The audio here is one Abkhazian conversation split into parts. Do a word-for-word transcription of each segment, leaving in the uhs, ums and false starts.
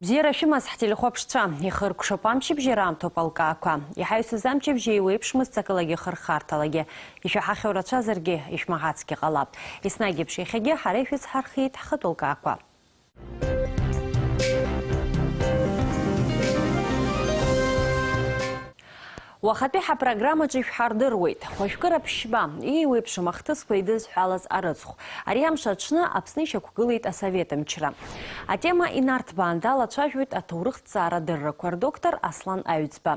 Бзиара шәымаз, ҳтелехәаԥшцәа, ихыркәшоуп амчыбжьара аамҭоуп алкаақәа. Иҳаҩсыз амчыбжьа еиуеиԥшмызт ҵакылагьы хырхарҭалагьы. Ишәаҳахьоу рацәазаргьы, ишәмаҳацгьы ҟалап. Еснагь еиԥш иахьагьы ҳара ишәыцҳархиеит ҳхатәы лкаақәа. Уахатәи ҳапрограммаҿы ишәҳардыруеит. Хәажәкыра ԥшьба, еиуеиԥшым ахҭысқәа еидызҳәалаз арыцхә. Ари амш аҽны Аԥсны ишьақәгылеит асовет мчра. Атема инарҭбаан далацәажәоит аҭоурыхҭҵаара дыррақәа рдоктор Аслан Аҩӡба.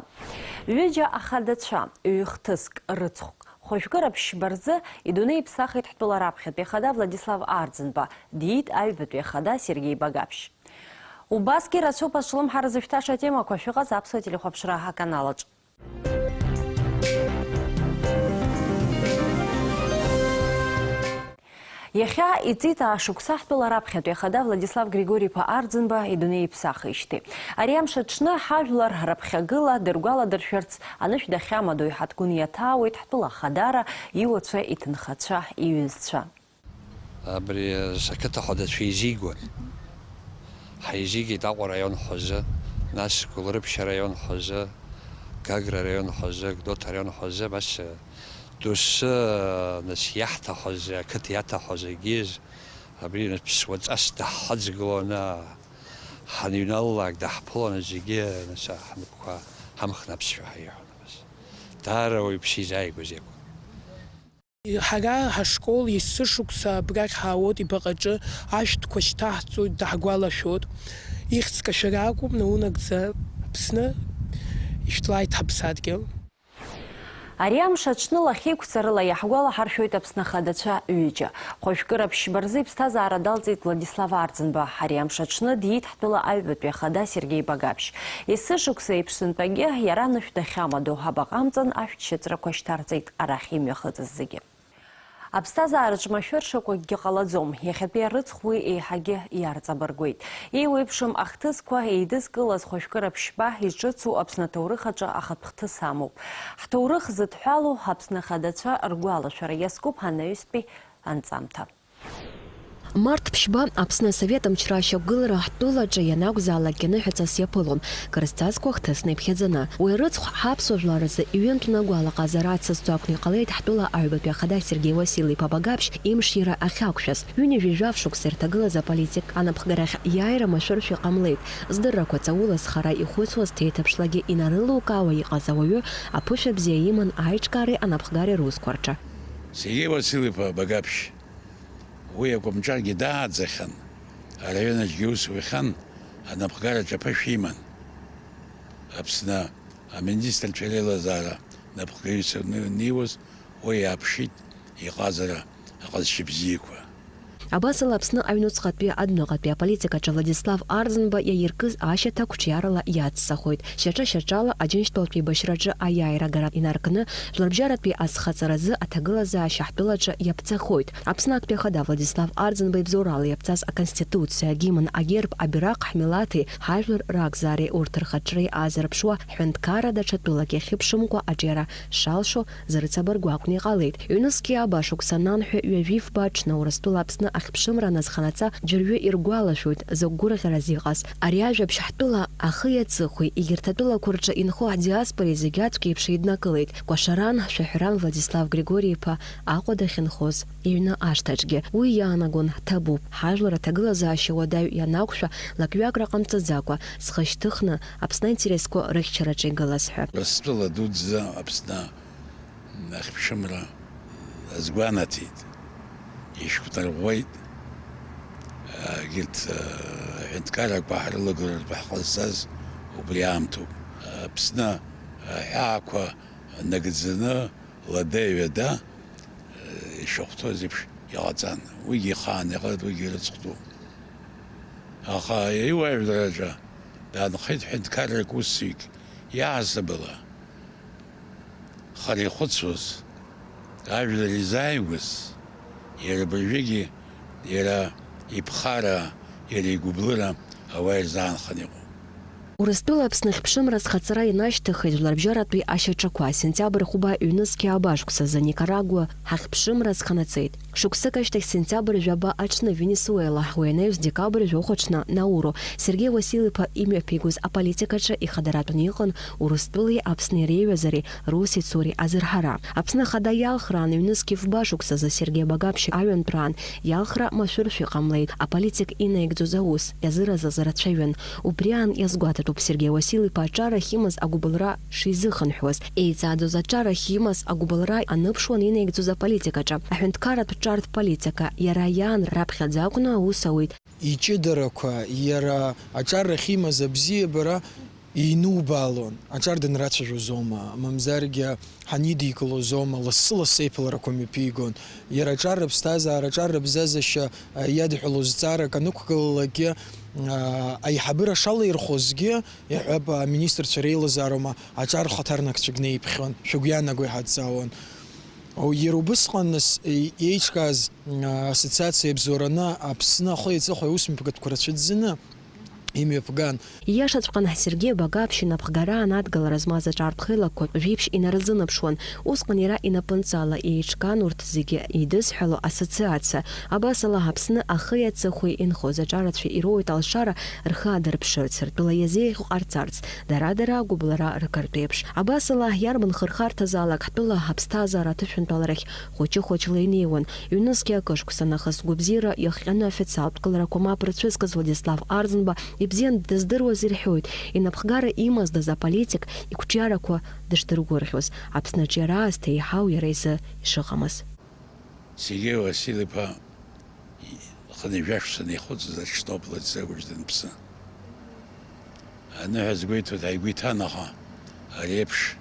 Ҩыџьа ахадацәа, ҩ-хҭыск, рыцхәк. Хәажәкыра ԥшьба рзы идунеи иԥсахит ҳтәыла раԥхьатәи ахада Владислав Арӡынба, диит аҩбатәи ахада Сергеи Багаԥшь. Убасгьы рацәоуп азҿлымҳара зышәҭаша атемақәа, шәыҟаз Аԥсуа телехәаԥшра аканалаҿ. Иахьа иҵит аа шықәса ҳтәыла раԥхьатәи ахада Владислав Григори-иԥа Арӡынба идунеи иԥсахижьҭеи. Ари амш аҽны ҳажәлар раԥхьагыла дыргәаладыршәарц анышә дахьамадоу иҳаҭгәын иаҭаауеит ҳтәыла ахадара, иуацәа, иҭынхацәа, иҩызцәа. Абри ақыҭа ҳәа даҽа изигон. Ҳаизигеит Аҟәа араион ҳәа азы, нас Гәылрыԥшь араион ҳәа азы, Гагра араион ҳәа азы, Гәдоуҭа араион ҳәа азы, абас, доусы, нас иаҳҭахәаз, ақыҭа иаҭахәаз егьиз, абри нас ԥсуаҵас даҳхаҵгыланы, ҳаныҩналалак даҳԥыланы зегьы, нас, ҳнапқәа ҳамхны аԥсшәа ҳаиҳәон абас. Даара уаҩԥсы изааигәаз иакәын. Ҳара ҳашкол есышықәса абрахь ҳаауеит, ибаҟаҿы ашәҭқәа шьҭаҳҵоит, даҳгәалашәоит. Ихьӡ кашәара акәым, наунагӡа Аԥсны ишәҭлааит ҳаԥсадгьыл. Ари амш аҽны лахьеиқәҵарыла иаҳгәалаҳаршәоит Аԥсны ахадацәа ҩыџьа. Хәажәкыра ԥшьба рзы иԥсҭазаара далҵит Владислав Арӡынба. Ари амш аҽны диит ҳтәыла аҩбатәи ахада Сергеи Багаԥшь. Есышықәса еиԥш сынтәагьы иара анышә дахьамадоу абаҟа амҵан ашәҭшьыҵәрақәа шьҭарҵеит арахь имҩахыҵыз зегьы. Аԥсҭазаараҿ машәыршақәакгьы ҟалаӡом, иахьатәи арыцхә уи еиҳагьы иарҵабыргуеит. Еиуеиԥшым ахҭысқәа еидызкылаз хәажәкыра ԥшьба иҿыцу Аԥсны аҭоурых аҿы ахатә хҭыс амоуп. Ҳҭоурых зыдҳәалоу Аԥсны ахадацәа ргәалашәара иазкуп анаҩстәи анҵамҭа. Март ԥшьба Аԥсны асовет мчра ашьақәгылара ҳтәылаҿы ианакәзаалакгьы ныҳәаҵас иаԥылон, кырзҵазкуа хҭысны иԥхьаӡаны. Уи арыцхә ҳаԥсуа жәлар рзы иҩынтәны агәалаҟазара ацызҵо акәны иҟалеит ҳтәыла аҩбатәи ахада Сергеи Васил-иԥа Багаԥшь имшира ахьақәшәаз. Ҩынҩажәи жәаф шықәса ирҭагылаз аполитик анапхгарахь иааира машәыршәа иҟамлеит. Здыррақәа ҵаула зхара ихәыцуаз, ҭеиҭыԥшлагьы инарылукаауа иҟаз ауаҩы аԥышәа бзиа иман аиҿкаареи анапхгареи русқәа рҿы. Сергеи Васил-иԥа Багаԥшь. Уи акомҿаргьы дааӡахьан, араион аҿгьы аус иуахьан, анапхгараҿы аԥышәа иман. Аԥсны аминистрцәа реилазаара напхгаҩыс аныҩнеиуаз, уи иааԥшит иҟазара аҟазшьа бзиақәа. Абасала Аԥсны аҩнуҵҟатәи адәныҟатәи аполитикаҿы Владислав Арӡынба иаиркыз ашьаҭа қәҿиарала иацҵахоит. Шьаҿа-шьаҿала Аџьынџьтәылатә еибашьраҿы аиааира агара инаркны, жәларбжьаратәи азхаҵаразы аҭагылазаашьа ҳтәылаҿы иаԥҵахоит. Аԥсны актәи ахада Владислав Арӡынба ибзоурала иаԥҵаз аконституциа, агимн, агерб, абираҟ ҳмилаҭи ҳажәлар ракзаареи урҭ рхаҿреи аазырԥшуа ҳҳәынҭқарра даҽа тәылак иахьыԥшымкәа аҿиара шалшо зырҵабыргу акәны иҟалеит. Ҩнызқьи ааба шықәса ананҳәа, ҩажәи фба аҽны Урыстәыла Аԥсны ахьԥшымра аназханаҵа ӡәырҩы иргәалашәоит закә гәырӷьараз иҟаз. Ари ажәабжь ҳтәыла ахи аҵыхәеи, егьырҭ атәылақәа рҿы инхо ҳдиаспореи зегь ацәгьеиԥш еиднакылеит. Кәашаран, шәаҳәаран Владислав Григори-иԥа Аҟәа дахьынхоз иҩны ашҭаҿгьы. Уи иаанагон, ҭабуп, ҳажәлар аҭагылазаашьа уадаҩ ианақәшәа, лакҩакра ҟамҵаӡакәа, зхы шьҭыхны, Аԥсны аинтересқәа рыхьчараҿы игылаз ҳәа. Урыстәыла дуӡӡа Аԥсны ахьԥшымра азгәанаҭеит, ишьақәнарӷәӷәеит, егьырҭ, аҳәынҭқаррақәа ҳрылагылартә ҳҟазҵаз убри аамҭоуп. Аԥсны аҳәаақәа нагӡаны лада-ҩада ишахәҭоу еиԥш иҟаҵан. Уигьы ихаан иҟалеит, уигьы ирыцхәтәуп. Аха иуаажәлараҿы даанхеит ҳәынҭқаррак усзуҩык иаҳасабала. Хара ихәыцуаз, ажәлар изааигәаз, иара абыржәгьы иара иԥхара, иара игәыблыра ауаа ирзаанхан иҟоуп. Урыстәыла Аԥсны хьԥшымра зхаҵара инашьҭыхыз жәларбжьаратәи ашьаҿақәа, сентиабр хәба ҩнызқьи ааба шықәсазы Никарагуа ҳахьԥшымра зханаҵеит. Шықәсык ашьҭахь сентиабр жәаба аҽны Венесуела, уи анаҩс декабр жәохә аҽны Науру. Сергеи Уасил-иԥа имҩаԥигоз аполитикаҿы ихадаратәны иҟан Урыстәылеи Аԥсни реиҩызареи рус ицури азырҳара. Аԥсны Ахада иалхраан ҩнызқьи фба шықәсазы Сергеи Багаԥшь аҩынтәраан иалхра машәыршәа иҟамлеит, аполитик инаигӡоз аус иазыразыз рацәаҩын. Убри аан иазгәаҭатәуп Сергеи Уасил-иԥа аҿарахь имаз агәыбылра шизыхынҳәуаз. Еиҵааӡоз аҿарахь имаз агәыбылра аныԥшуан инаигӡоз аполитикаҿы. Аҳәынҭқарратә ҿартә политика иара иаан раԥхьаӡа акәны аус ауит. Иҷыдарақәа, иара аҿарахь имаз абзиабара инубаалон, аҿар дынрацәажәозоума, мамзаргьы ҳанидикылозоума, лассы-лассы аиԥыларақәа мҩаԥигон. Иара аҿар рыԥсҭазаара, аҿар рыбзазашьа, а, иадҳәалоз зҵаарак анықәгылалакгьы, а, аиҳабыра шалаирхәозгьы, иаҳҳәап, аминистрцәа реилазаароума, аҿар хаҭарнакцәак неиԥхьон, шәыгәы иаанаго иҳадҵаауан. О, иара убысҟан нас, е-, еиҿкааз, а, ассоциациа иабзоураны Аԥсны ахы-иҵыхәа аусмҩаԥгатәқәа рацәаӡаны, имҩаԥган. Ииашаҵәҟьаны, Сергеи Багаԥшь инапхгараан адгалара змаз аҿартә хеилакқәа жәиԥшь инарзынаԥшуан. Усҟан иара инапынҵала еиҿкаан урҭ зегьы еидызҳәало ассоциациа. Абасала, Аԥсны ахи аҵыхәеи инхоз аҿарацәа ироуеит алшара рхы аадырԥшырц, ртәыла иазеиӷьу ҟарҵарц, дара-дара агәыбылра ргартә еиԥш. Абасала, иарбан хырхарҭазаалак ҳтәыла аԥсҭазаара аҭышәынтәаларахь хәыҷы-хәыҷла инеиуан. Ҩнызқьи акы шықәса нахыс гәабзиара иахҟьаны аофициалтә кылрақәа мап рцәызкыз Владислав Арӡынба ибзиан дыздыруаз ирҳәоит, инапхгара имаздаз аполитик иқәҿиарақәа дышдыргәырӷьоз, Аԥсны аҿы иара аасҭа еиҳау иара изы ишыҟамыз. Сергеи Васил-иԥа хынҩажәа шықәса неихыҵыз аҽноуп Владислав Гәыжь даныԥсы. Аныҳәа згәеиҭоит ааигәа иҭан, аха ари еиԥш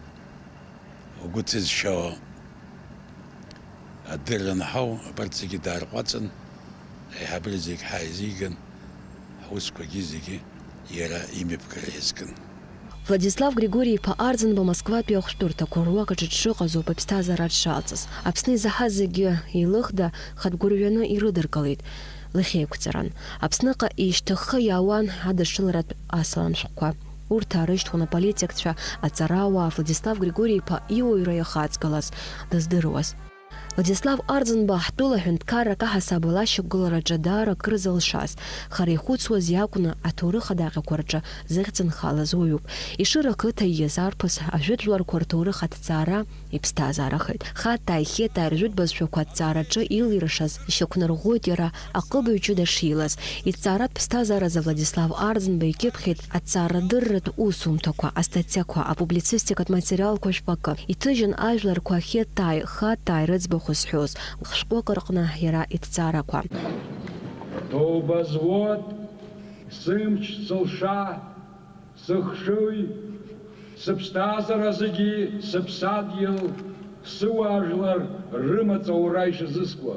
угәы ҭызшьаауа адырра анҳау, абарҭ зегьы даарҟәаҵын, аиҳабыра зегь ҳааизиган, ҳусқәагьы зегьы иара имҩаԥгара иазкын. Владислав Григори-иԥа Арӡынба Москватәи ахәшәтәырҭақәа руак аҿы дшыҟаз ауп иԥсҭазаара дшалҵыз. Аԥсны изаҳаз зегьы еилыхда, хатә гәырҩаны ирыдыркылеит лахьеиқәҵаран. Аԥсныҟа еишьҭахьхы иаауан адашшыларатә асалам шәҟәқәа. Урҭ аарышьҭуан аполитикцәа, аҵарауаа, Владислав Григори-иԥа иуаҩра иахаҵгылаз, дыздыруаз. Владислав Арӡынба ҳтәыла аҳәынҭқарра акаҳасабала ашьақәгылараҿы даара акыр зылшаз, хара ихәыцуаз иакәны аҭоурых адаҟьақәа рҿы зыхьӡ нхалаз уаҩуп. Ешыра ақыҭа ииз арԥыс ажәытәларқәа рҭоурых аҭҵаара иԥсҭазаарахеит. Хатааи Хетааи ржәытә бызшәақәа аҭҵаараҿы илиршаз ишьақәнарӷәӷәоит иара аҟыбаҩ ҷыда шилаз. Иҭҵааратә ԥсҭазааразы Владислав Арӡынба икьыԥхьит аҭҵаарадырратә усумҭақәа, астатиақәа, апублицистикатә материалқәа жәпакы. Иҭыжьын ажәларқәа Хетааи Хатааи рыӡбахә зҳәоз, хә-шәҟәык рҟны иара иҭҵаарақәа. Ҭоуба зуоит, сымч, сылша, сыхшыҩ, сыԥсҭазаара зегьы, сыԥсадгьыл, сыуаажәлар рымаҵ аура ишазыскуа.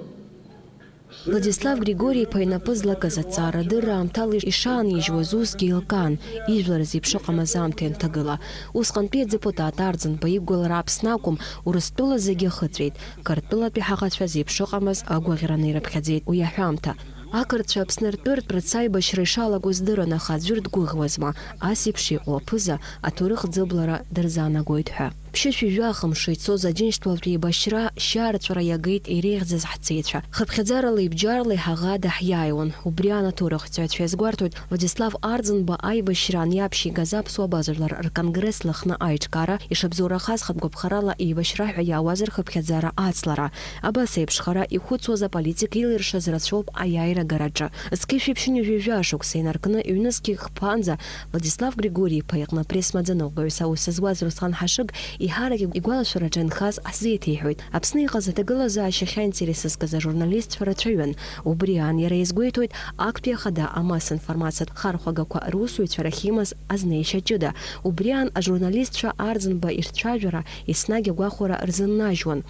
Владислав Григори-иԥа инапы злакыз аҭҵаарадырра аамҭала ишаанижьуаз усгьы еилкаан, ижәлар зеиԥшыҟамыз аамҭа ианҭагыла. Усҟантәи адепутат Арӡынба иқәгылара Аԥсны акәым, Урыстәыла зегьы ахыҵәеит. Қырҭтәылатәи ҳаӷацәа зеиԥшыҟамыз агәаӷьраны ирыԥхьаӡеит уи аҳәамҭа. Ақырҭцәа Аԥсны ртәы ртәрацы аибашьра ишалаго здырын, аха аӡәыр дгәыӷуазма, ас еиԥш иҟоу аԥыза аҭоурых ӡыблара дырзаанагоит ҳәа. Ԥшьышәи жәахымши ицоз Аџьынџьтәылатә еибашьра шьаарҵәыра иагеит иреиӷьӡаз ҳҵеицәа. Хыԥхьаӡарала ибџьарла иҳаӷада ҳиааиуан. Убри аан аҭоурыхҭҵааҩцәа иазгәарҭоит, Владислав Арӡынба аибашьраан иаԥшьигаз аԥсуа абазажәлар рконгресс Лыхны аиҿкаара ишабзоурахаз хатә гәаԥхарала еибашьра ҳәа иаауаз рхыԥхьаӡара ацлара. Абас еиԥш хара ихәыцуаз аполитик илиршаз рацәоуп аиааира агараҿы. Зқьышәи ԥшьынҩажәи жәа шықәса инаркны ҩнызқьи хԥанӡа Владислав Григори-иԥа иҟны апресс-маӡаныҟәгаҩыс аус зуаз Руслан Ҳашыг еиҳарак игәалашәараҿы инхаз ҳзеиҭеиҳәоит. Аԥсны иҟаз аҭагылазаашьахь аинтерес зкыз ажурналистцәа рацәаҩын. Убри аан иара иазгәеиҭоит, актәи ахада амассаинформациатә хархәагақәа русуҩцәа рахь имаз азнеишьа ҷыда. Убри аан ажурналистцәа Арӡынба ирцәажәара еснагь агәахәара рзыннажьуан.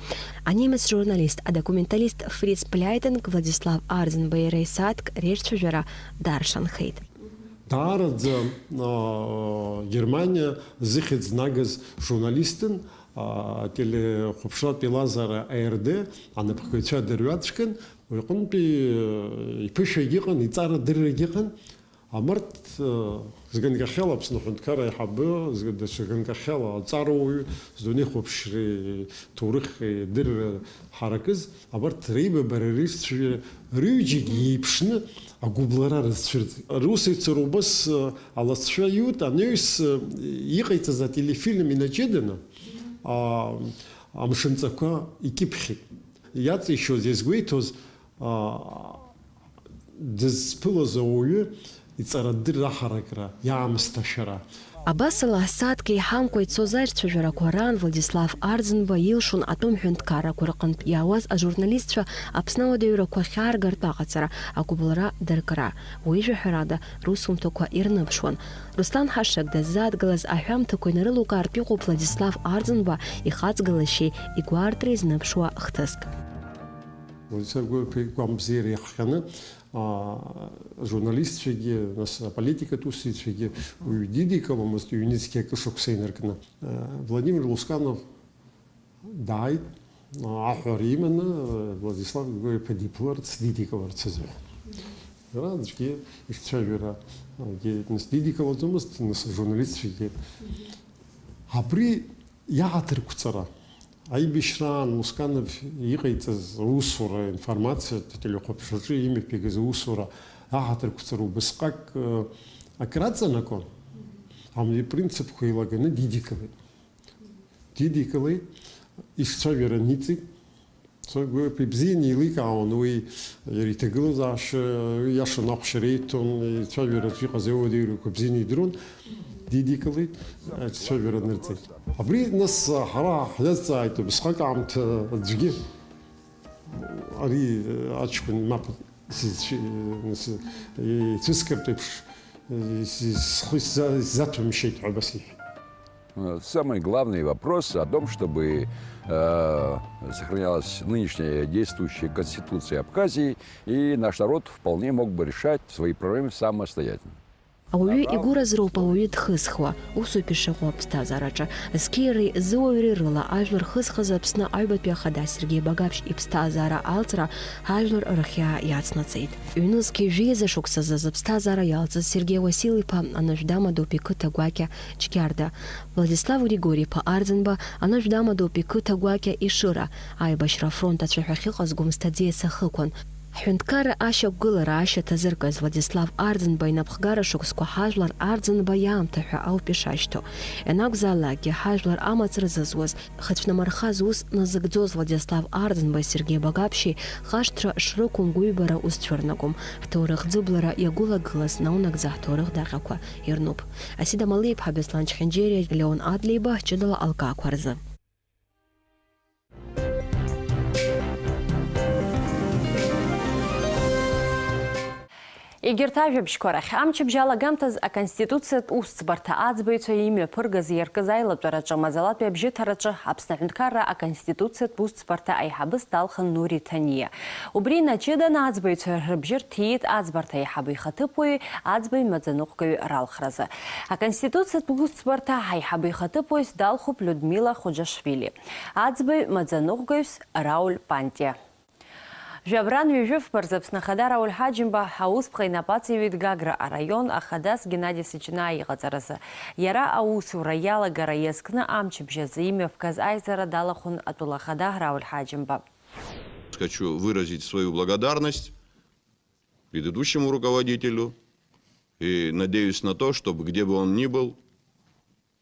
Анемец журналист, адокументалист Фриц Пляйтенг Владислав Арӡынба иара исааҭк реицәажәара даршанхеит. Даараӡа, аа, Германиа зыхьӡ нагаз журналистын, аа, ателехәаԥшратә еилазаара А Р Д анапхгаҩцәа дырҩаҵәҟьан, уи аҟынтәи, э, иԥышәагь ыҟан, иҵарадыррагь ыҟан. Абарҭ, э, зганкахьала Аԥсны аҳәынҭқарра аиҳабы, зга-, даҽа ганкахьала аҵарауаҩы, здунеихәаԥшреи ҭоурыхи дырра ҳаракыз, абарҭ реибабара, рыцәажәара, рыҩџьагь еиԥшны агәыблра рызцәырҵит. Русеицура убас, э, алацәа иуит, анаҩс, э, иҟаиҵаз ателефильм инаҷыданы, а, амшынҵақәа икьыԥхьит. Иаҵишьуаз, иазгәеиҭоз, а, дызԥылоз ауаҩы иҵарадырра аҳаракра, иаамсҭашәара. Абасала, ҳсааҭк еиҳамкәа ицоз аицәажәарақәа раан Владислав Арӡынба илшон атәым ҳәынҭқаррақәа рҟынтә иаауаз ажурналистцәа Аԥсны ауадаҩрақәа ахьааргартә аҟаҵара, агәыбылра дыркра. Уи, жәаҳәарада, русумҭақәа ирныԥшуан. Руслан Ҳашак даззааҭгылаз аҳәамҭақәа инарылукаартә иҟоуп Владислав Арӡынба ихаҵгылашьеи игәаартреи зныԥшуа хҭыск. Уи саргәырԥеи гәамбзиара иахҟьаны, аа, ажурналистцәагьы, нас аполитикатә усзуҩцәагьгьы уаҩ дидикыломызт, ҩнызқьи акы шықәса инаркны. Владимир Лусканов дааит, аа, аҳәара иманы, Владислав Григорьев-иԥа диԥыларц, дидикыларц азыҳәан. Иара аӡәгьы ишцәажәара, аагьы, нас, дидикылаӡомызт, нас, ажурналистцәагьы. Абри иаҳаҭырқәҵара, аибашьраан Лусканов иҟаиҵаз аусура, информациатә телехәаԥшраҿы имҩаԥигаз аусура аҳаҭырқәҵара убасҟак, э, акраҵанакуан, амни принципқәа еилаганы дидикылеит. Дидикылеит, ишцәажәара ниҵит. Сгәы ибзианы еиликаауан уи, иара иҭагылазаашьа, уи иашан ахәшьара иҭон, ицәажәараҿы иҟаз ауадаҩрақәа бзианы идыруан, дидикылеит, ацәажәара нырҵеит. Абри, нас, ҳара ҳиазҵааит убысҟак аамҭа аӡәгьы, ари аҷкәын мап сызцәи-, нас, ицәыскыртә еиԥш, схы исза-, исзаҭәамшьеит ҳәа абас иҳәеит. Самый главный вопрос о том, чтобы, э, сохранялась нынешняя действующая конституция Абхазии, и наш народ вполне мог бы решать свои проблемы самостоятельно. Ауаҩы игәыразроуп ауаҩы дхызхуа, усоуп ишыҟоу аԥсҭазаараҿы. Зқьиареи зыуаҩреи рыла ажәлар хызхыз Аԥсны аҩбатәи ахада Сергеи Багаԥшь иԥсҭазаара алҵра ажәлар рыхиаа иацнаҵеит. Ҩнызқьи жәеиза шықәсазы зыԥсҭазаара иалҵыз Сергеи Уасил-иԥа анажә дамадоуп иқыҭа гәакьа Џьгьарда. Владислав Григори-иԥа Арӡынба анажә дамадоуп иқыҭа гәакьа Ешыра, аибашьра афронт ацәаҳәа ахьыҟаз Гәымсҭа аӡиас ахықәан. Ҳҳәынҭқарра ашьақәгылара ашьаҭа зыркыз Владислав Арӡынба инапхгара шықәсқәа ҳажәлар Арӡынба иаамҭа ҳәа ауп ишашьҭоу. Ианакәзаалакгьы ҳажәлар амаҵ рзызуаз, хыцәнамырха зус назыгӡоз Владислав Арӡынбеи Сергеи Багаԥшьи хашҭра шрықәым гәыҩбара узцәырнагом. Ҳҭоурых ӡыблара иагәылагылаз наунагӡа ҳҭоурых даҟьақәа ирнуп. Асида Малиа-иԥҳа, Беслан Чхьенџьериа, Леон Адлеиба, ҷыдала алкаақәа рзы. Егьырҭ ажәабжьқәа рахь, амчыбжь алагамҭаз Аконституциатә усӡбарҭа аӡбаҩцәа имҩаԥыргаз иаркыз аилатәараҿы маӡалатәи абжьыҭараҿы Аԥсны Аҳәынҭқарра Аконституциатә усӡбарҭа аиҳабыс далхын Нури Ҭаниа. Убри инаҷыданы аӡбаҩцәа рыбжьы рҭиит аӡбарҭа аиҳабы ихаҭыԥуаҩи аӡбаҩ маӡаныҟәгаҩ ралхразы. Аконституциатә усӡбарҭа аиҳабы ихаҭыԥуаҩс далхуп Людмила Худжашвили, аӡбаҩ маӡаныҟәгаҩс Рауль Пантиа. Жәабран ҩажәи фба рзы Аԥсны Ахада Рауль Ҳаџьымба аусԥҟа инапы аҵаҩит Гагра араион ахадас Геннади Сыҷнаа иҟаҵаразы. Иара аусура иалагара иазкны амчыбжь азы имҩаԥгаз аизара далахәын атәыла ахада Рауль Ҳаџьымба. Хочу выразить свою благодарность предыдущему руководителю и надеюсь на то, чтобы, где бы он ни был,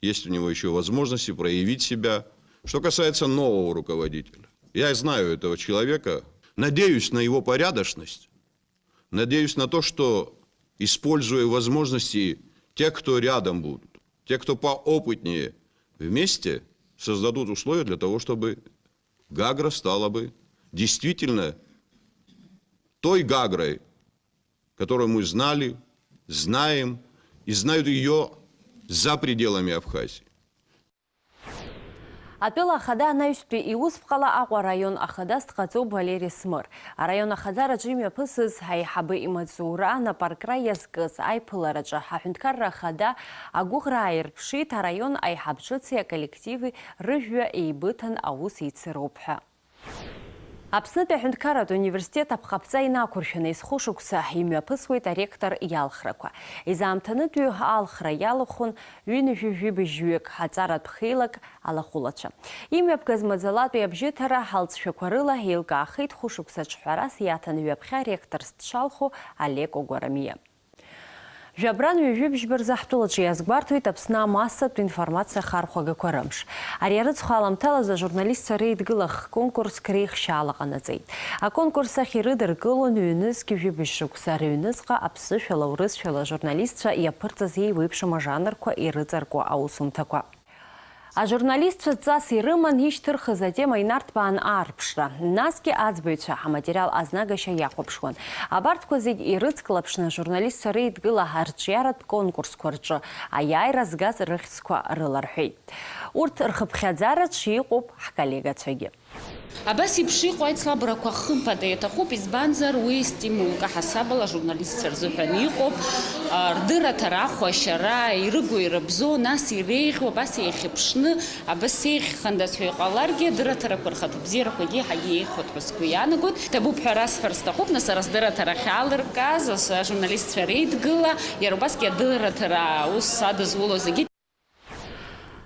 есть у него ещё возможности проявить себя. Что касается нового руководителя, я знаю этого человека, надеюсь на его порядочность, надеюсь на то, что, используя возможности тех, кто рядом будут, те, кто поопытнее, вместе создадут условия для того, чтобы Гагра стала бы действительно той Гагрой, которую мы знали, знаем и знают её за пределами Абхазии. Атәыла ахада анаҩстәи иусԥҟала Аҟәа араион ахадас дҟаҵоуп Валери Смыр. Араион ахадараҿы имҩаԥысыз аиҳабы имаҵзура, анапаркра иазкыз аиԥылараҿы ҳаҳәынҭқарра ахада агәыӷра ааирԥшит араион аиҳаб ҿыци аколлективи рыжәҩа еибыҭан аус еицыроуп ҳәа. Аԥснытәи аҳәынҭқарратә университет аԥҟаԥҵа инақәыршәаны есхәышықәса имҩаԥысуеит аректор иалхрақәа. Изаамҭанытәиу алхра иалахәын ҩынҩажәи жәибжьҩык аҵаратә хеилак алахәылацәа. Имҩаԥгаз маӡалатәи абжьыҭара алҵшәақәа рыла еилкаахеит хәышықәса ҿҳәарас иаҭан ҩаԥхьа ректорс дшалху Олеко Гәарамиа. Жәабран ҩажәи бжьба рзы ҳтәылаҿы иазгәарҭоит Аԥсны амассатә информациа ахархәагақәа рымш. Ари арыцхә аламҭалаз ажурналистцәа реидгыла х-конкурск реихшьаала ҟанаҵеит. Аконкурс ахь ирыдыркылон ҩнызқь жәибжь шықәса рыҩныҵҟа аԥсышәала, урысшәала ажурналистцәа иаԥырҵаз еиуеиԥшым ажанрқәа ирыҵаркуа аусумҭақәа. Ажурналистцәа ҵас ирыман ишьҭырхыз атема инарҭбаан аарԥшра. Насгьы аӡбаҩцәа аматериал азнагашьа иахәаԥшуан. Абарҭқәа зегь ирыцклаԥшны ажурналистцәа реидгыла арҿиаратә конкурсқәа рҿы аиааира згаз рыхьӡқәа рыларҳәеит. Урҭ рхыԥхьаӡараҿ иҟоуп ҳколлегацәагьы. Абас еиԥш иҟоу аицлабрақәа хымԥада иаҭахуп, избанзар, уи стимулк аҳасабала ажурналистцәа рзыҳәан иҟоуп, а, рдырраҭара, ахәашьара, ирыгу-ирыбзоу, нас иреиӷьу, абас еихьыԥшны, абас еиӷьхандаз ҳәа иҟаларгьы, адырраҭарақәа рхатә бзиарақәагьы еиҳагьы еиӷьхоит ҳәа сгәы иаанагоит. Ҭабуп ҳәа расҳәар сҭахуп, нас сара сдырраҭара ахьаалыркааз, ас-, ажурналистцәа реидгыла, иара убасгьы адырраҭара аус адызуло зегьы.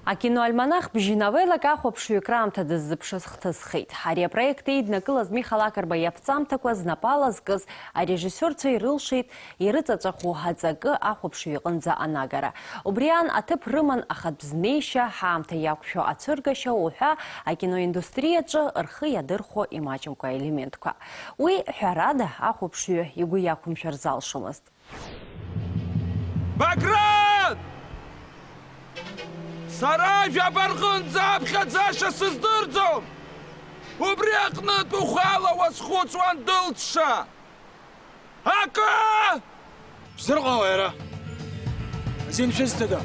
Акиноальманах бжьынавелак ахәаԥшҩы краамҭа дыззыԥшыз хҭысхеит. Ари апроект еиднакылаз Миха Лакрба иаԥҵамҭақәа знапала зкыз арежиссиорцәа ирылшеит ирыҵаҵәаху аҵакы ахәаԥшҩы иҟынӡа анагара. Убри аан аҭыԥ рыман ахатә знеишьа, ҳаамҭа иақәшәо ацәыргашьа уҳәа акиноиндустриаҿы рхы иадырхәо имаҷымкәа елементқәа. Уи, ҳәарада, ахәаԥшҩы игәы иақәымшәар залшомызт. Баграт! Сара жәаба рҟынӡа аԥхьаӡаша сыздырӡом! Убри аҟнытә ухала уазхәыцуан дылцша! Акы! Шәзырҟала иара? Азин шәызҭада?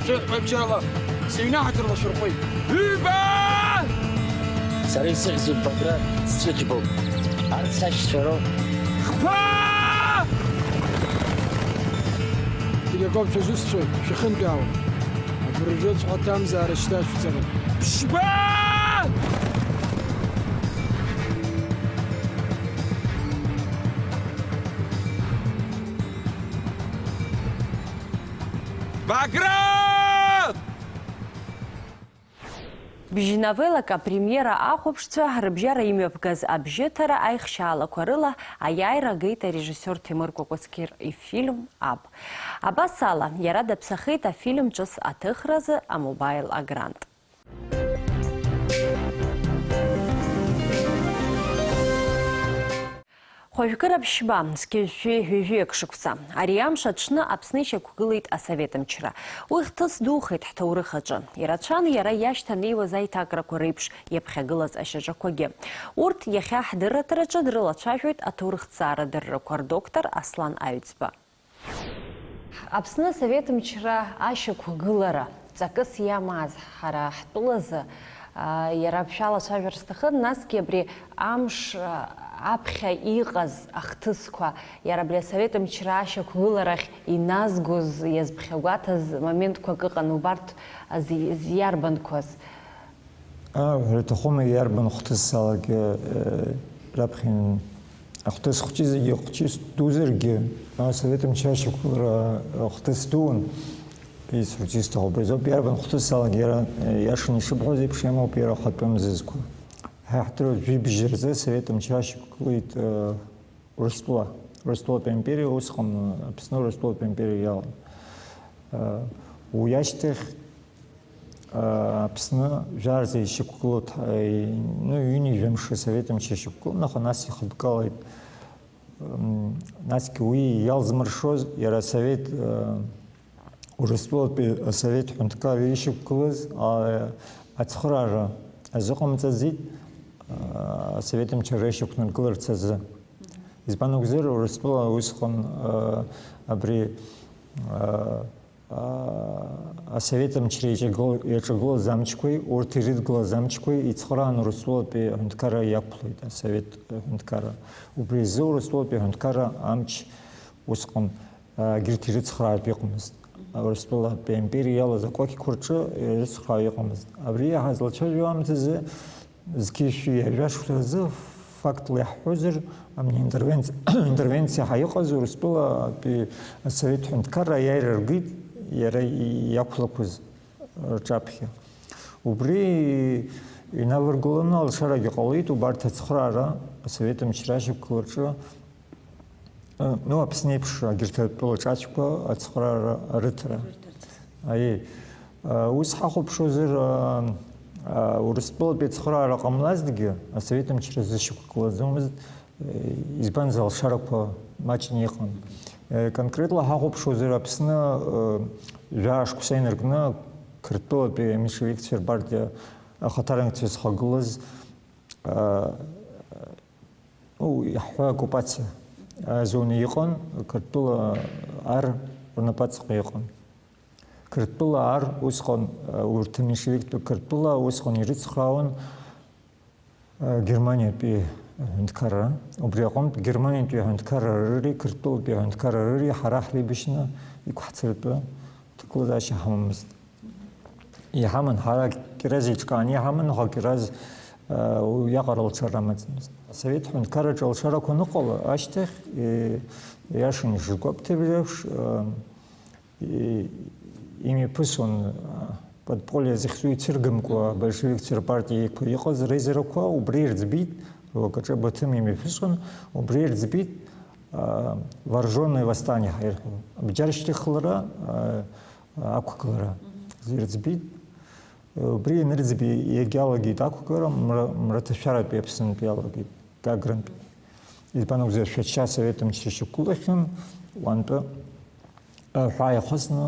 Шәыҳәҳәа бџьарла, сыҩны ҳаҭыр лашәырхәеит. Ҩба! Сара исыхьӡуп Баграт, сцәыџьбоуп. Арҭ сашьцәа роуп. Хԥа! Зегь акоуп шәазусҭцәоит, шәахынтәаауа. Абыржәыҵәҟьа аҭамзаара шьҭашәҵара. Ԥшьба! Баграт! Бжьынавелак апремиера ахәаԥшцәа рыбжьара имҩаԥгаз абжьыҭара аихшьаалақәа рыла аиааира агеит арежиссиор Ҭемыр Кәакәасқьыр ифильм Аб. Абас ала, иара даԥсахеит афильм ҿыц аҭыхразы амобаил агрант. Хәажәкыра ԥшьба, зқьи жәшәи ҩажәи акы шықәса. Ари амш аҽны Аԥсны ишьақәгылеит асовет мчра. Уи хҭыс духеит ҳҭоурых аҿы. Ирацәан иара иашьҭанеиуаз аиҭакрақәа реиԥш иаԥхьагылаз ашьаҿақәагьы. Урҭ иахьа ҳдырраҭараҿы дрылацәажәоит аҭоурыхҭҵаара дыррақәа рдоктор Аслан Аҩӡба. Аԥсны асовет мчра ашьақәгылара ҵакыс иамаз ҳара ҳтәылазы, а, иара шәалацәажәар сҭахын, насгьы абри амш, а, аԥхьа иҟаз ахҭысқәа, иара абри асовет мчра ашьақәгыларахь иназгоз, иазԥхьагәаҭаз моментқәак ыҟан, убарҭ ази-, иарбанқәаз? Аҳәара аҭахума, иарбан хҭысалагьы, э, раԥхьа ахҭыс хәҷы зегьы хәҷыс дузаргьы, асовет мчра ашьақәгылара хҭыс дуун, исҳәарц исҭаху убри азоуп, иарбан хҭысалагьы иара, э, иашаны ишыбҳәоз еиԥш, иамоуп иара ахатәы мзызқәа. Ҳа ҳдыруеит, жәибжь рзы асовет мчра ашьақәгылеит, э, Урыстәыла, Урыстәылатәи аимпериа усҟан, Аԥсны Урыстәылатәи аимпериа иалан. Уи ашьҭахь, Аԥсны жәарза ишьақәгылоу, ну, ҩынҩажәа мшы асовет мчра ишьақәгылан, аха нас ихыбгалеит. Насгьы уи иалзмыршоз, иара асовет, Урыстәылатәи асовет ҳәынҭқарра ишьақәгылаз, а, ацхыраара азыҟамҵаӡеит, а, асовет мчра ишьақәнаргыларц азы. Избан акәзар, Урыстәыла усҟан, а, абри, а, а, асовет мчра иаҿагыл-, иаҿагылаз амчқәеи урҭ ирыдгылаз амчқәеи ицхыраан Урыстәылатәи аҳәынҭқарра иақәлеит, асовет ҳәынҭқарра. Убри азы Урыстәылатәи аҳәынҭқарра амч усҟан Егьырҭ ирыцхраартә иҟамызт. Урыстәылатәи аимпериа иалаз акәакьқәа рҿы ирыцхраауа иҟамызт. Абри иаҳа злацәажәо аамҭазы, Зқьи жәшәи ҩажәа шықәса рзы, фактла иаҳҳәозар, амни интервенци-, интервенциа ҳәа иҟаз Урыстәылатәи асовет ҳәынҭқарра аиааира ргеит иара иақәлақәаз рҿаԥхьа. Убри инаваргыланы алшарагьы ҟалеит убарҭ ацхыраара асовет мчра ашьақәгылараҿы, ну, Аԥсны еиԥш, агьырҭ атәыла ҿацәқәа ацхыраара рыҭара. Аиеи. Ус ҳахәаԥшуазар, Урыстәылатәи ацхыраара ҟамлазҭгьы, асовет мчра зышьақәгылаӡомызт, избанзар, алшарақәа маҷны иҟан. Конкретла ҳахәаԥшуазар, Аԥсны жәаа шықәса инаркны Қырҭтәылатәи аменшевикцәа рпартиа ахаҭарнакцәа зхагылаз, ну, иаҳҳәо, оккупациа азоны иҟан, Қырҭтәыла ар рнапаҵаҟа иҟан. Қырҭтәыла ар усҟан, урҭ аменшевиктә Қырҭтәыла усҟан ирыцхраауан Германиатәи аҳәынҭқарра. Убри аҟынтә Германиатәи аҳәынҭқарра рыри Қырҭтәылатәи аҳәынҭқарра рыри ҳара ҳреибашьны иқәҳцаратәы ҭагылазаашьа ҳамамызт. Иҳаман, ҳара Кираз еиҿкааны иҳаман, аха Кираз уиаҟара лшара амаӡамызт. Асовет ҳәынҭқарраҿы алшарақәа аныҟала ашьҭахь, иашан ишгәабҭабжьо еиԥш, имҩаԥысуан, подполье зыхьӡу ицәыргымкәа, абольшевикцәа рпартиа иқәа иҟаз реизарақәа, убри ирӡбеит, руакаҿы Баҭым имҩаԥысуан, убри ирӡбеит, вооружённое восстание ҳәа ирҳәо, абџьар шьҭыхлара ақәгылара ирӡбеит. Убри ианырӡбеит, иагьалагеит ақәгылара, мра-, мраҭашәаратәи Аԥснынтә иалагеит, Гагрантә. Избан акәзар, Шәача асовет мчра шьақәгылахьан, уантәи ҳәаа ихысны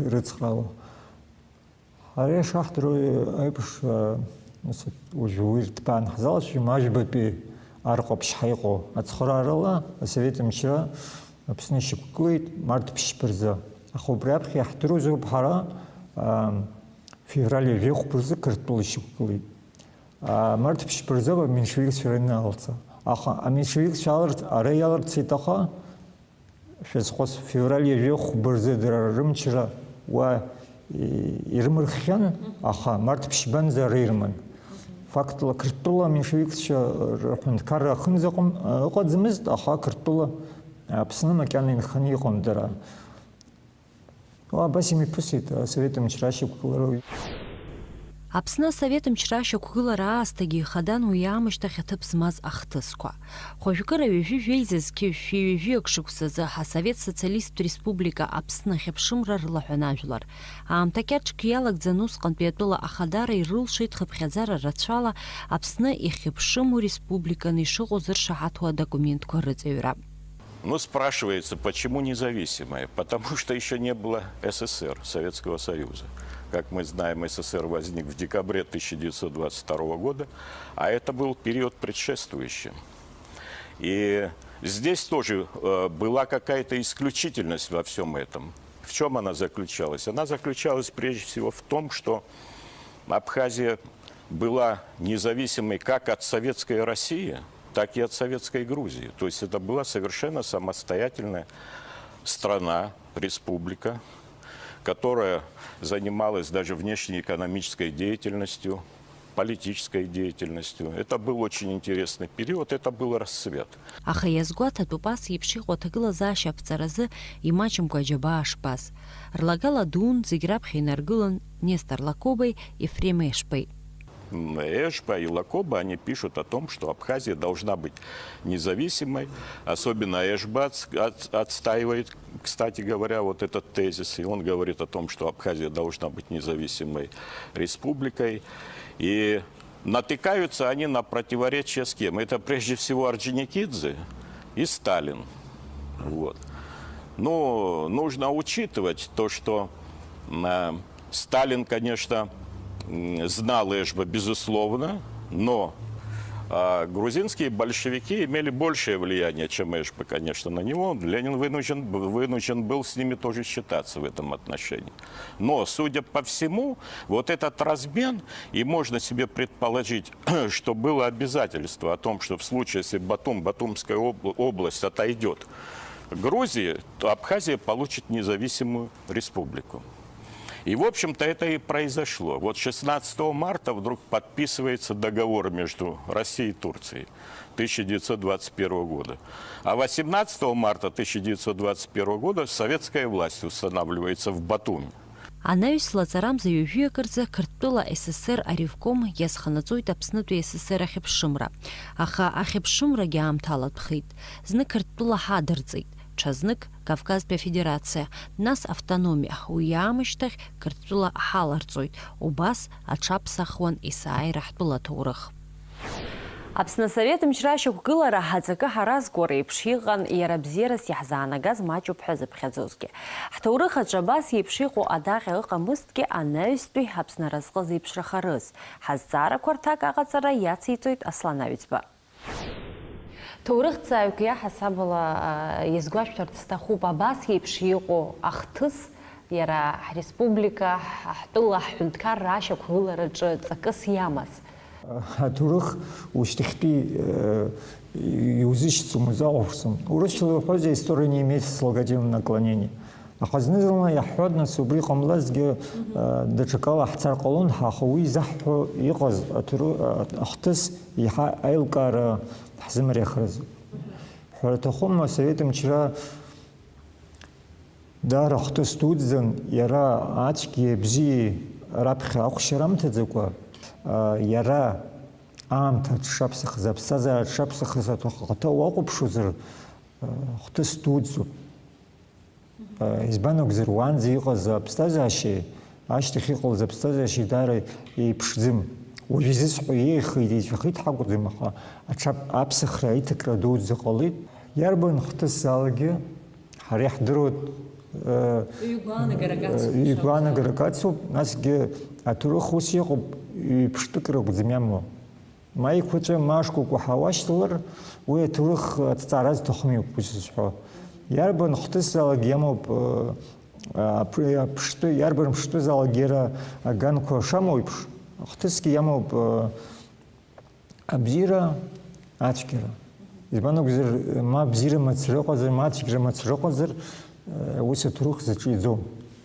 ирыцхраауа. Ҳара ишаҳдыруа еиԥш, нас, уажәы уи рҭыԥ аанҳзалацәажәом, Ажәбатәи ар Ҟаԥшьҳа иҟоу ацхыраарала асовет мчра Аԥсны ишьақәгылеит март ԥшьба рзы. Аха убри аԥхьа иаҳдыруазароуп ҳара, февраль ҩажәи хәба рзы Қырҭтәыла ишьақәгылеит. Март ԥшьба рзы аменшевикцәа рыҩналҵа. Аха аменшевикцәа аларҵ-, ара иаларҵеит, аха шәазхәыц, февраль ҩажәи хәба рзы дара рымчра уа ирымырххьан, аха март ԥшьбанӡа ара ирыман. Фактла, Қырҭтәыла аменшевикцәа рҳәынҭқарра аҟынӡаҟны ыҟаӡамызт, аха Қырҭтәыла Аԥсны макьана инханы иҟан дара. Уа абас имҩаԥысит асовет мчра ашьақәгылара. Аԥсны асовет мчра ашьақәгылара аасҭагьы ихадан уи аамышьҭахь аҭыԥ змаз ахҭысқәа. Хәажәкыра ҩажәи жәеиза зқьи жәшәи ҩажәи акы шықәсазы ҳасовет социалисттә республика Аԥсны ахьыԥшымра рылаҳәан ажәлар. Аамҭа кьаҿк иалагӡан усҟантәи атәыла ахадара ирылшеит хыԥхьаӡара рацәала Аԥсны ихьыԥшыму республиканы ишыҟоу зыршаҳаҭу адокументқәа рыҵаҩра. Ну, спрашивается, почему независимая? Потому что ещё не было С С С Р, Советского Союза. Как мы знаем, С С С Р возник в декабре тысяча девятьсот двадцать второго года, а это был период предшествующий. И здесь тоже, э, была какая-то исключительность во всём этом. В чём она заключалась? Она заключалась прежде всего в том, что Абхазия была независимой как от Советской России, так и от Советской Грузии. То есть это была совершенно самостоятельная страна, республика, которая занималась даже внешнеэкономической деятельностью, политической деятельностью. Это был очень интересный период, это был расцвет. Аха иазгәаҭатәуп ас еиԥш иҟоу аҭагылазаашьа аԥҵаразы имаҷымкәа аџьабаа шбаз. Рлагала дуун зегь раԥхьа инаргылан Нестор Лакобеи Ефрем Ешбеи. М, Эшба и Лакоба, они пишут о том, что Абхазия должна быть независимой. Особенно Эшба отс-, отс-, отстаивает, кстати говоря, вот этот тезис. И он говорит о том, что Абхазия должна быть независимой республикой. И натыкаются они на противоречия с кем? Это прежде всего Орджоникидзе и Сталин. Вот. Но нужно учитывать то, что, м, э, Сталин, конечно, м, знал Эшба, безусловно, но, а, грузинские большевики имели большее влияние, чем Эшба, конечно, на него. Ленин вынужден, б-, вынужден был с ними тоже считаться в этом отношении. Но, судя по всему, вот этот размен, и можно себе предположить, что было обязательство о том, что в случае, если Батум, Батумская обл-, область отойдёт Грузии, то Абхазия получит независимую республику. И, в общем-то, это и произошло. Вот шестнадцатого марта вдруг подписывается договор между Россией и Турцией тысяча девятьсот двадцать первого года. А восемнадцатого марта тысяча девятьсот двадцать первого года советская власть устанавливается в Батуми. Анаҩс лаҵарамза ҩажәи акырӡа Қырҭтәыла СССР аревком иазханаҵоит Аԥснытәи СССР ахьыԥшымра. Аха ахьыԥшымрагьы аамҭалатәхеит. Зны Қырҭтәыла ҳадырҵеит, ҽазнык Кавказтәи Афедерациа, нас автономиа, уи аамышьҭахь Қырҭтәыла ҳаларҵоит, убас аҽаԥсахуан есааира ҳтәыла аҭоурых. Аԥсны Асовет мчра ашьақәгылара аҵакы ҳаразго реиԥш иҟан иара бзиарас иаҳзаанагаз маҷуп ҳәа зыԥхьаӡозгьы. Ҳҭоурых аҿы абас еиԥш иҟоу адаҟьа ыҟамызҭгьы, анаҩстәи Аԥсны аразҟы зеиԥшрахарыз, ҳазҵаарақәа рҭак аҟаҵара иациҵоит Аслан Аҩӡба. Ҭоурыхҭҵааҩык иаҳасабала, а, иазгәашәҭарц сҭахуп, абас еиԥш иҟоу ахҭыс иара ҳреспублика, ҳ-, ҳтәыла, ҳҳәынҭқарра ашьақәгылараҿы ҵакыс иамаз. Аҭоурых ушьҭахьтәи, э, иузышьцылом, узахәаԥшӡом. Урысшәала иуҳәозеи, история не имеет слагательного наклонения. Аха зны-зынла иаҳҳәоит, нас, убри ҟамлазҭгьы, э, даҽакала ҳцар ҟалон ҳәа, аха уи изаҳҳәо иҟаз аҭоуры-, а-, ахҭыс иаҳа аилкаара ҳзымариахаразы. Ҳәара аҭахума, Асовет мчра даара хҭыс дуӡӡан, иара ацәгьеи абзиеи раԥхьа ахәшьара амҭаӡакәа, а, иара аамҭа дшаԥсахыз, аԥсҭазаара дшаԥсахыз аҭаххаҭа уахәаԥшуазар, а, хҭыс дуӡӡоуп. Избан акәзар, уаанӡа иҟаз аԥсҭазаашьеи ашьҭахь иҟалаз аԥсҭазаашьеи даара еиԥшӡам. Уажә изысҳәо иеиӷьхеит, еицәахеит ҳакәӡам, аха аҽа аԥсахра аиҭакра дуӡӡа ҟалеит. Иарбан хҭысзаалакгьы ҳара иаҳдыруеит, э, Ҩ-гәаанагарак ацуп, э, ҩ-гәаанагарак ацуп, насгьы аҭоурых ус иҟоуп, ҩ-ԥштәык ракәӡам иамоу. Ма еиқәаҵәа, ма шкәакәа ҳауашьҭалар, уи аҭоурых аҭҵаара зҭахым иоуп, ус зысҳәо. Иарбан хҭысзаалак иамоуп, э, аԥ-, аԥштәы, иарбан ԥштәызаалак иара аганқәа шамоу еиԥш, хҭысгьы иамоуп, э, абзиара, ацәгьара. Избан акәзар, ма абзиара мацара ыҟазар, ма ацәгьара мацара ыҟазар, э, ус аҭоурых зыҿиаӡом.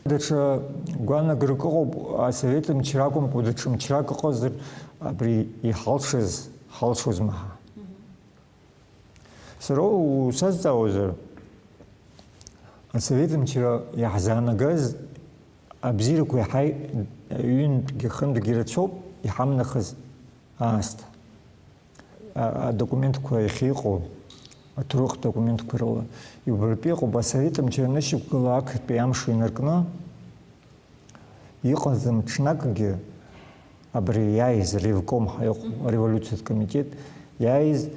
Даҽа гәаанагарак ыҟоуп, асовет мчра акәымкәа, даҽа мчрак ыҟазар, абри иҳалшаз ҳалшозма ҳәа. Сара усазҵаауазар, асовет мчра иаҳзаанагаз абзиарақәа иаҳа ҩынтәгьы хынтәгьы рацәоуп иҳамнахыз аасҭа. А-, адокументқәа иахьа иҟоу, аҭоурых документқәа рыла, иубартәы иҟоуп, асовет мчра анышьақәгыла ақырҭтәи амш инаркны, иҟаӡам ҽнакгьы абри иааиз ревком ҳәа иҟоу, ареволиуциатә комитет иааиз,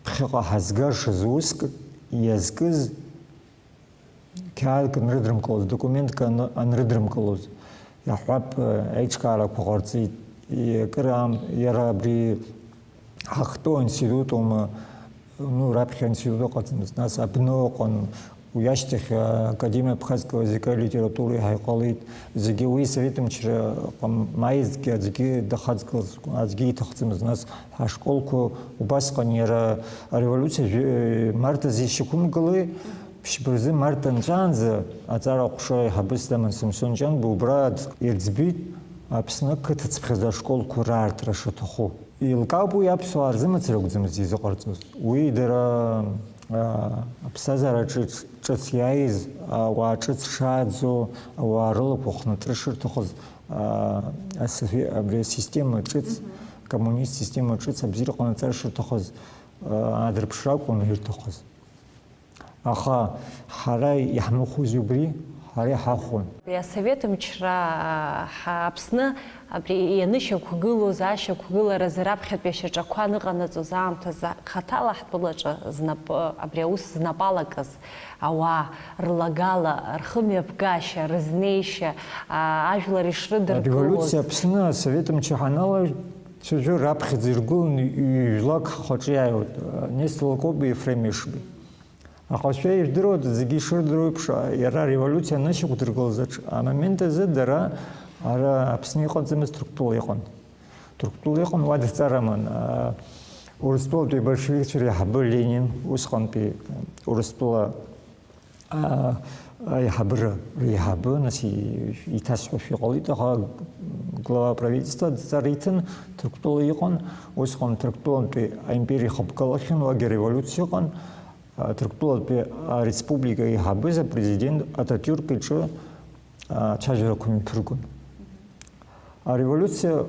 ԥхьаҟа ҳазгашаз уск иазкыз қьаадк анрыдрымкылоз, документк ан-, анрыдрымкылоз, иаҳҳәап, э, аиҿкаарақәа ҟарҵеит. Акыр аам-, иара абри ҳахьтәоу аинститут аума, ну, раԥхьа аинститут ыҟаӡамызт, нас абны ыҟан, уи ашьҭахь, э, Академия абхазского языка и литературы иаҳа иҟалеит. Зегьы уи Совет мчра ҟамлаӡазгьы аӡәгьы дахаҵгылаӡ-, аӡәгьы иҭахӡамызт, нас ҳашколқәа убасҟан иара ареволиуциа жәи-, март азы ишьақәымгылеи, ԥшьба рзы март анҵәаанӡа аҵара аҟәша аиҳабыс даман Самсон Ҷанба убра ирӡбеит Аԥсны ақыҭацыԥхьаӡа ашколқәа раартра шаҭаху. Еилкаауп уи аԥсуаа рзы мацара акәӡамызт изыҟарҵоз. Уи дара, аа, аԥсҭазаара ҿыц, ҿыц иааиз, ауаа ҿыц шааӡо, ауаа рылақәа хнатра шырҭахыз, аа, асове-, абри асистема ҿыц, Мгм. Акоммунист система ҿыц абзиара ҟанаҵара шырҭахыз, аа, аадырԥшра акәын ирҭахыз. Аха ҳара иаҳмыхәози убри, ҳара иҳахәон. Абри асовет мчра, ҳа Аԥсны абри ианышьақәгылоз ашьақәгыларазы раԥхьатәи ашьаҿақәа аныҟанаҵоз аамҭазы хаҭала ҳтәылаҿы знапы, абри аус знапы алакыз ауаа рлагала, рхымҩаԥгашьа, рызнеишьа, а, ажәлар ишрыдыркылоз. Ареволиуциа Аԥсны асовет мчы ҳаналаҩ, цәажәы раԥхьаӡа иргылан ҩ-, ҩ-, жәлак ҳхаҿы иааиуеит, Нестор Лакоби Ефрем Ешби. Аҟазшьа ижәдыруада, зегьы ишырдыруа еиԥш, иара ареволиуциа анышьақәдыргылаз аҽ-, амомент азы дара ара Аԥсны иҟаӡамызт, Ҭырқәтәыла иҟан. Ҭырқәтәыла иҟан, уа дырҵар аман. А, Урыстәылатәи абольшевикцәа реиҳабы Ленин, усҟантәи Урыстәыла А, аиҳабыра реиҳабы, нас, и-, иҭасҳәашәа иҟалеит, аха глава правительства дҵара иҭан, Ҭырқәтәыла иҟан, усҟан Ҭырқәтәылантәи аимпериа ихыбгалахьан, уагьы ареволиуциа ыҟан, а, Ҭырқәтәылантәи ареспублика еиҳабыз апрезидент Ататиурк иҿы, а, ацәажәарақәа мҩаԥыргон. Ареволиуциа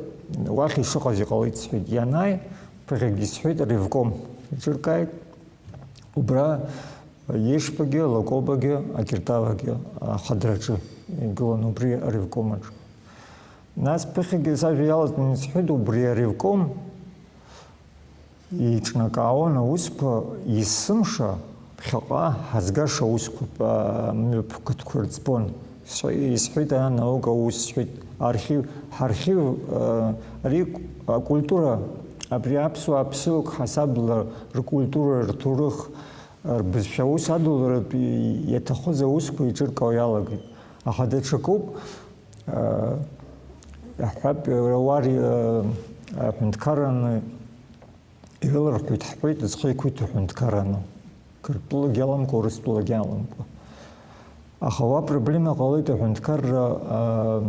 уахь ишыҟаз иҟалеит, сҳәеит, ианааи, ԥыхьагьы исҳәеит, аревком иҿыркааит. Убра Ешбагьы, Лакобагьы, Акиртавагьы ахадраҿы игылан убри аревком аҿы. Нас ԥыхьагьы сажәа иалатәаны исҳәеит, убри аревком иҿнакаауан аусқәа есымша ԥхьаҟа ҳазгаша аусқәа, а, мҩаԥгатәқәа рӡбон. Исҳәеит, анаука аус сҳәеит, архив, ҳархив, а, ари акультура, абри аԥсуаа ԥсыуак ҳасабла ркультура, рҭоурых, рбызшәа аус адуларатә иаҭахыз аусқәа еиҿыркаауа иалагеит. Аха даҽакуп, а, иаҳҳәап, уа ри-, а, аҳәынҭқарраны ирыларҳәеит, ҳҳәеит, зхы иқәиҭу аҳәынҭқарраны. Қырҭтәылагьы аламкәа, Урыстәылагьы аламкәа. Аха уа проблема ҟалеит, аҳәынҭқарра, а,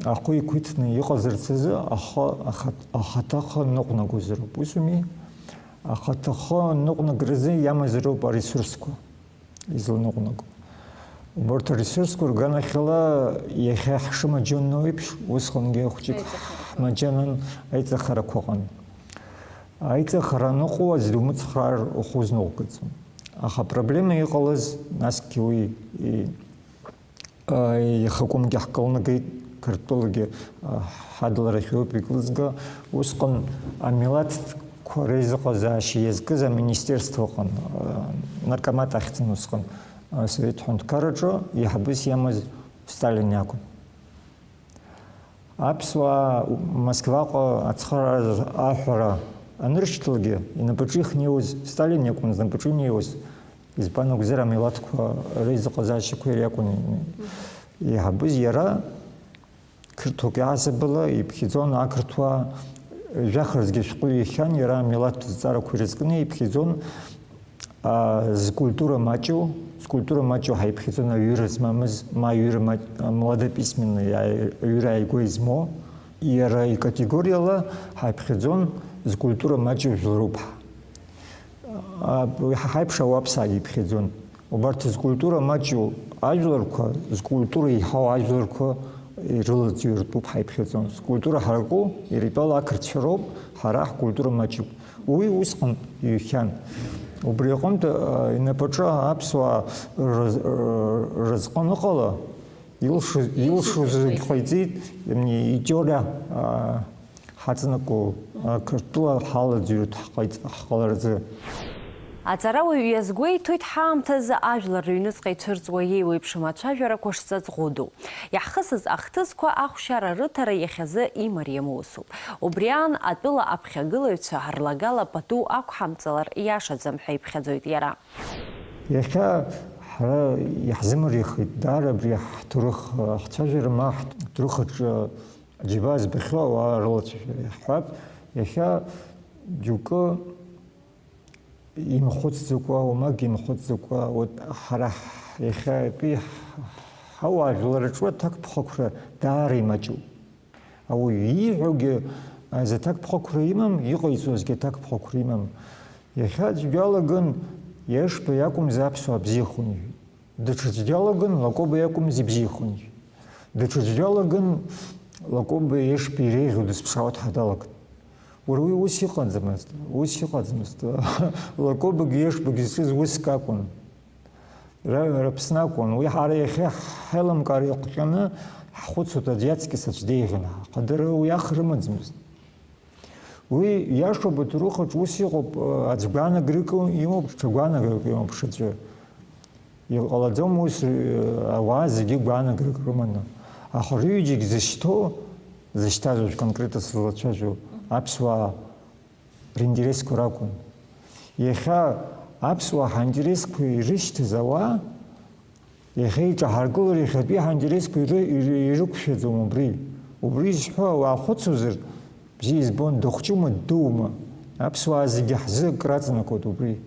ахы иқәиҭны иҟазарц азы ахы, аха-, ахаҭа ахы ныҟәнагозароуп, усуми? Ахаҭа ахы ныҟәнагаразы иамазароуп аресурсқәа изланыҟәнаго. Убарҭ аресурсқәа рганахьала иахьа ҳшымаџьанноу еиԥш, усҟангьы хәҷык Аиҵахарақәа. Ҳмаџьанан аиҵахарақәа ыҟан. Аиҵахара аныҟоу аӡә думыцхраар ухы узныҟәгаӡом. Аха апроблема иҟалаз, насгьы уи и-, а, ихакәымгьы ҳкылнагеит, Қырҭтәылагьы, а, ҳадларахь иоуп икылзга. Усҟан амилаҭқәа реизыҟазаашьа иазкыз аминистерство ыҟан, а, наркомат ахьӡын усҟан, а, Совет ҳәынҭқарраҿы еиҳабыс иамаз Сталин иакәын. Аԥсуаа Москваҟа ацхыраара аҳәара аныршьҭалакгьы, инапаҿы ихнеиуаз Сталин иакәын, знапаҿы инеиуаз, избан акәзар, амилаҭқәа реизыҟазаашьақәа иара иакәын иҳабыз, иара қырҭуак иаҳасабала иԥхьаӡон, ақырҭуа жәахарзгьы ашәҟәы иахьан, иара амилаҭ зҵаарақәа ирызкны иԥхьаӡон. А, зкультура маҷу, зкультура маҷу ҳаиԥхьаӡон аҩыра змамыз, ма аҩыра маҷ-, а, младописьменный, а, аҩыра ааигәа измоу, иара икатегориала ҳаиԥхьаӡон зкультура маҷу жәларуп ҳәа. А, уи ҳа ҳаиԥш ауаԥсаагьы иԥхьаӡон. Убарҭ зкультура маҷу ажәларқәа, зкультура еиҳау ажәларқәа ирылаӡҩыртәуп ҳаиԥхьаӡон. Зкультура ҳараку, иара итәала ақырҭцәа роуп, ҳара ҳкультура маҷуп. Уи усҟан иҩхьан. Убри аҟынтә, а, инапаҿы аԥсуаа рыз-, р-, рызҟы аныҟала, илшоз, илшоз зегь ҟаиҵеит, имни, итеориа, а, ҳаҵанакуа, а, Қырҭтәыла ҳалаӡҩыртә ҳҟаиҵ-, ҳҟаларазы. Аҵарауаҩ иазгәеиҭоит, ҳаамҭазы ажәлар рыҩныҵҟа ицәырҵуа еиуеиԥшым ацәажәарақәа шҵаҵӷәыду. Иаҳхысыз ахҭысқәа ахәшьара рыҭара иахьазы имариам усуп. Убри аан, атәыла аԥхьагылаҩцәа рлагала пату ақәҳамҵалар иашаӡам ҳәа иԥхьаӡоит иара. Иахьа ҳара иаҳзымариахеит даара абри ҳҭоурых ахцәажәара, ма ҳҭоурых аҿы џьабаа збахьоу ауаа рылацәажәара иаҳҳәап. Иахьа џьоукы имхәыцӡакәа, уамак имхәыцӡакәа, вот ҳара ҳ-, иахьатәи ҳ-, ҳауаажәлар рҿы аҭакԥхықәра даара имаҷуп. Ауаҩы ииҳәогьы азы аҭакԥхықәра имам, иҟаиҵозгьы аҭакԥхықәра имам. Иахьа аӡәгьы алаган, Ешба иакәымзи аԥсуаа бзиахоны иҳәеит. Даҽаӡәгьы алаган, Лакоба иакәымзи бзиахоны иҳәеит. Даҽаӡәгьы алаган, Лакоба Ешба иреиӷьу дызԥшаауа дҳадалаган. Уара уи ус иҟаӡамызт, ус иҟаӡамызт. Лакобагьы Ешбагьы зҿыз уск акәын. Ра-, Раԥсны акәын. Уи ҳара иахьа ҳаилымкаар иҟҟьаны ҳхәыцуеит, аӡә иаҵкьыс аӡә деиӷьын ҳәа. Ҳадара уи аха рымаӡамызт. Уи иашоуп, аҭоурых аҿы ус иҟоуп, аӡә гәаанагара икы-, имоуп, ҽа гәаанагара имоуп ҽаӡәы. Иҟалаӡом ус, ауаа зегьы гәаанагарак рыманы. Аха рҩыџьегь зышьҭоу, зышьҭаз уажә конкретно сызлацәажәо, аԥсуаа ринтересқәа ракәын. Иахьа аԥсуаа ҳаинтересқәа ирышьҭаз ауаа, иахьа иҿаҳаргылар, иахьатәи ҳаинтересқәа иры-, иры-, ирықәшәаӡом убри. Убри изҳәо ауаа хәыцуазар, бзиа избон, дыхәҷума, ддуума, аԥсуаа зегьы ҳзы акраҵанакуеит убри.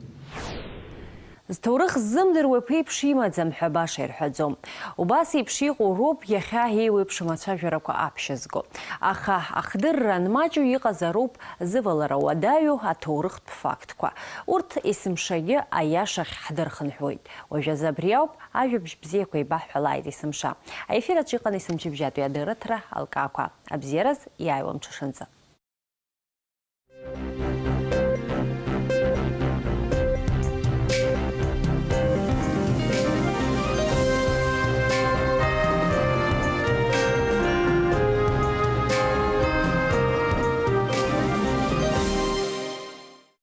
Зҭоурых ззымдыруа ԥеиԥш имаӡам ҳәа баша ирҳәаӡом. Убас еиԥш иҟоу роуп иахьа еиуеиԥшым ацәажәарақәа аԥшьызго. Аха ахдырра анмаҷу иҟазароуп зывалара уадаҩу аҭоурыхтә фактқәа. Урҭ есымшагьы аиашахь ҳдырхынҳәуеит. Уажәазы абри ауп, ажәабжь бзиақәа еибаҳҳәалааит есымша. Аефир аҿы иҟан есымчыбжьатәи адырраҭара алкаақәа. Абзиараз, иааиуа мҽышынӡа.